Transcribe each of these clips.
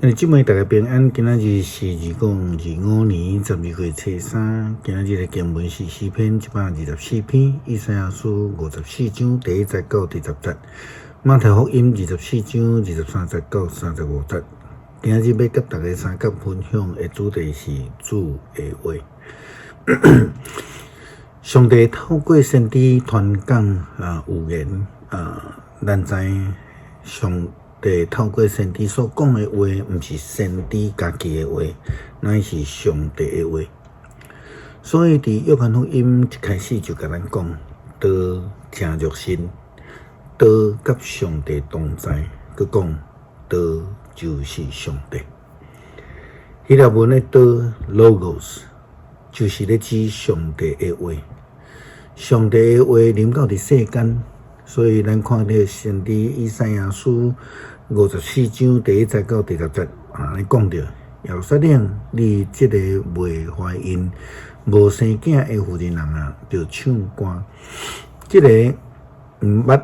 兄弟姊妹，大家平安。今仔日是2025年12月初三。今仔日的經文是詩篇124篇，以賽亞書54章第1節到第10節，馬太福音24章23節到35節。今仔日欲佮大家相佮分享的主題是主的話。上帝透過先知傳講啊預言啊，咱知上帝透過先知所講的話，毋是先知家己的話，乃是上帝的話。所以佇約翰福音一開始就共咱講，道成肉身，道佮上帝同在，閣講道就是上帝。希臘文的道 logos 就是咧指上帝的話，上帝的話臨到佇世間。所以咱看著先知以賽亞書54章第1節到第10節啊，咧講著耶路撒冷，你這个未懷孕、無生囝的婦人人啊，著唱歌。這个毋捌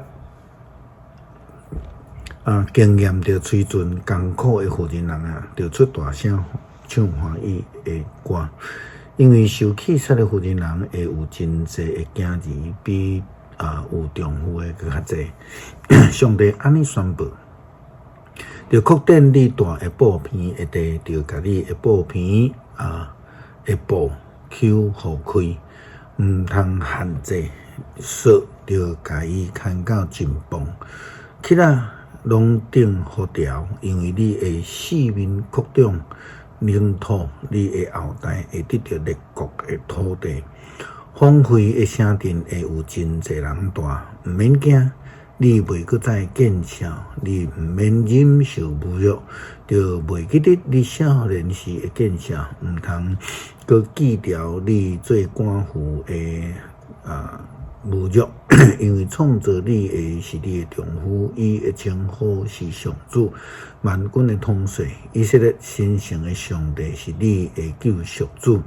啊經驗著催陣艱苦的婦人人啊，著出大聲唱歡喜的歌，因為受棄殺的婦人人會有真濟的囝兒，比啊，有丈夫的閣較濟。上帝按呢宣布，著擴展你蹛的布棚的地，著共你的布棚啊的布搝予開，毋通限制，索著共伊牽到盡磅，起來攏頂予牢，因為你會四面擴張領土，你的後代會得著列國的土地。荒廢的城鎮會有真濟人蹛，毋免驚，你袂閣再見笑，你毋免忍受侮辱，著袂記得你少年時的見笑，毋通閣記牢你做寡婦的啊侮辱，因為創造你的是你的丈夫，伊的稱呼是上主，萬軍的統帥，以色列神聖的上帝是你的救贖主。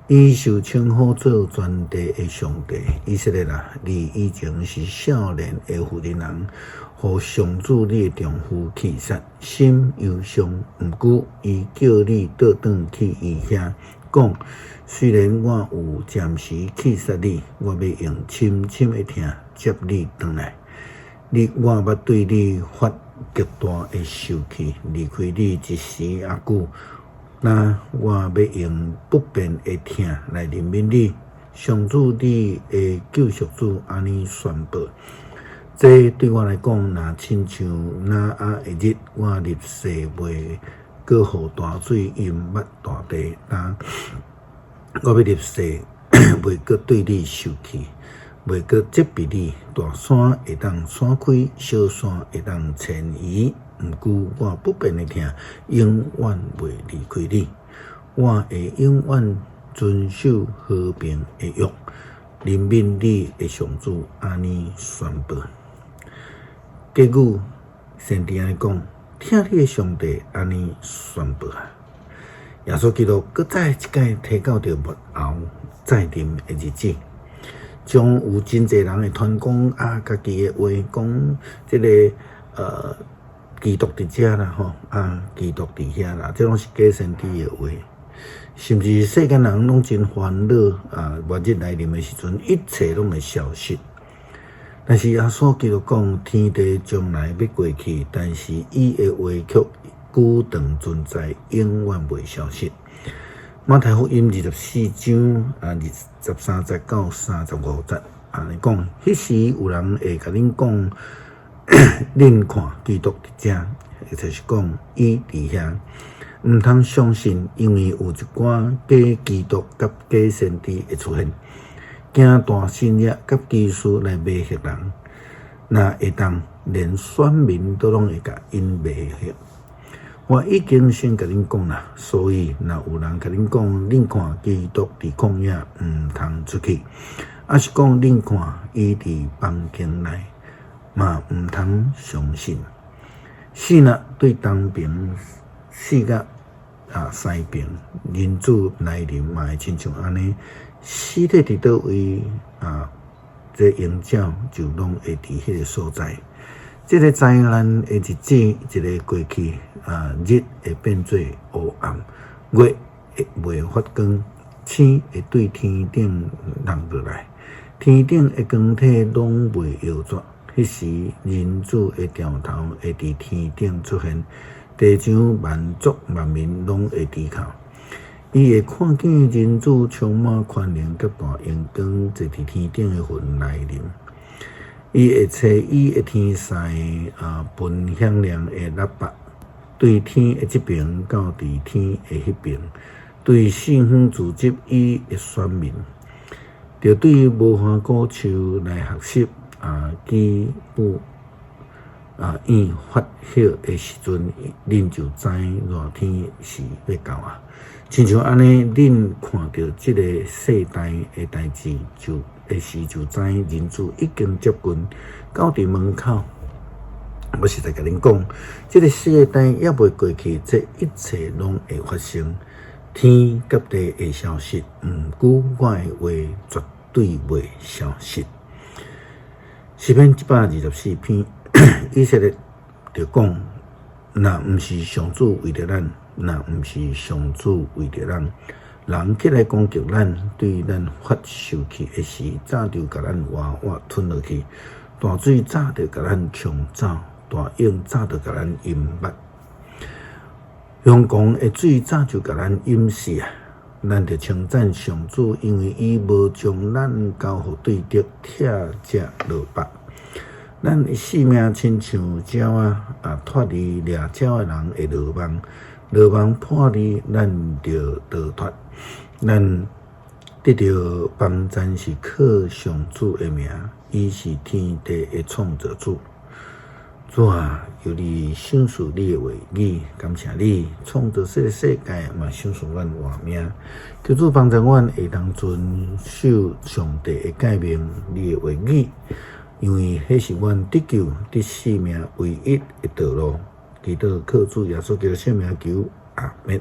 伊受稱呼做全地的上帝，以色列啊，你以前是少年的婦人人，予上主你的丈夫棄殺，心憂傷。毋過，伊叫你倒轉去伊遐，講：雖然我有暫時棄殺你，我欲用深深的疼接你轉來。你我捌對你發極大的受氣，離開你一時猶久。那我欲用不變的疼來憐憫你，上主你的救贖主按呢宣布。這對我來講，若親像挪亞的日，我立誓袂閣予大水淹沒大地。但我欲立誓袂閣對你受氣，袂閣責備你。大山會當散開，小山會當遷移。毋過我不變的疼永遠袂離開你，我會永遠遵守和平的約，憐憫你的上主按呢宣布。結語先知按呢講，疼你的上帝按呢宣布啊！耶穌基督閣再一擺提到著末後再臨的日子，將有真濟人會傳講啊，家己的話講，這个基督佇遮啦，吼啊！基督佇遐啦，這攏是假先知的話，甚至世間人攏真煩惱啊！末日來臨的時陣，一切攏會消失。但是耶穌基督講，天地將來欲過去，但是伊的話卻久長存在，永遠袂消失。馬太福音24章啊23節到35節按呢講，彼時有人會共恁講，恁看基督佇遮，或者是講伊佇遐，毋通相信，因為有一寡假基督佮假先知會出現，行大神蹟佮奇事來迷惑人。若會當連選民都攏會共𪜶迷惑。我已經先共恁講啦，所以若有人共恁講，恁看基督佇曠野，毋通出去；抑是講恁看伊佇房間內，嘛毋通相信。死若對東爿死甲啊西爿，人子來臨嘛會親像按呢。屍體佇佗位啊，這鷹鳥就攏會佇彼个所在。這个災難的日子一个過去，日會變做烏暗，月會袂發光，星會對天頂落落來，天頂的光體攏袂搖逝。彼時，人子的兆頭會佇天頂出現，地上萬族萬民攏會低哭。伊會看見人子充滿權能佮大榮光，坐佇天頂的雲來臨。伊會差伊的天使歕響亮的喇叭，對天的這爿到佇天的彼爿，對四方聚集伊的選民，著對無花果樹來學習。基布葉發葉的時陣，恁就知熱天時欲到啊。親像按呢，恁看著這个世代的代誌就的時，就知人子已經接近到佇門口。我實在共恁講，這个世代猶未過去，這一切攏會發生。天佮地會消失，毋過我的話絕對袂消失。詩篇124篇，以色列就講：若毋是上主為著咱，若毋是上主為著咱，人起來攻擊咱，對咱發受氣的時，早就共咱活活吞落去；大水早就共咱沖走，大湧早就共咱淹沒。凶狂的水早就共咱淹死啊！咱著稱讚上主，因為伊無將咱交予對敵，拆食落腹。咱的性命親像鳥仔，脫離掠鳥的人的羅網，羅網破裂，咱就逃脫。咱得著幫贊是靠上主的名，伊是天地的創造主。主啊，求你賞賜你的話語，感謝你創造這个世界，嘛賞賜阮活命。求主幫助阮會當遵守上帝的誡命，你的話語，因為彼是阮得救、得性命唯一的道路。祈禱靠主耶穌基督聖名求，阿們。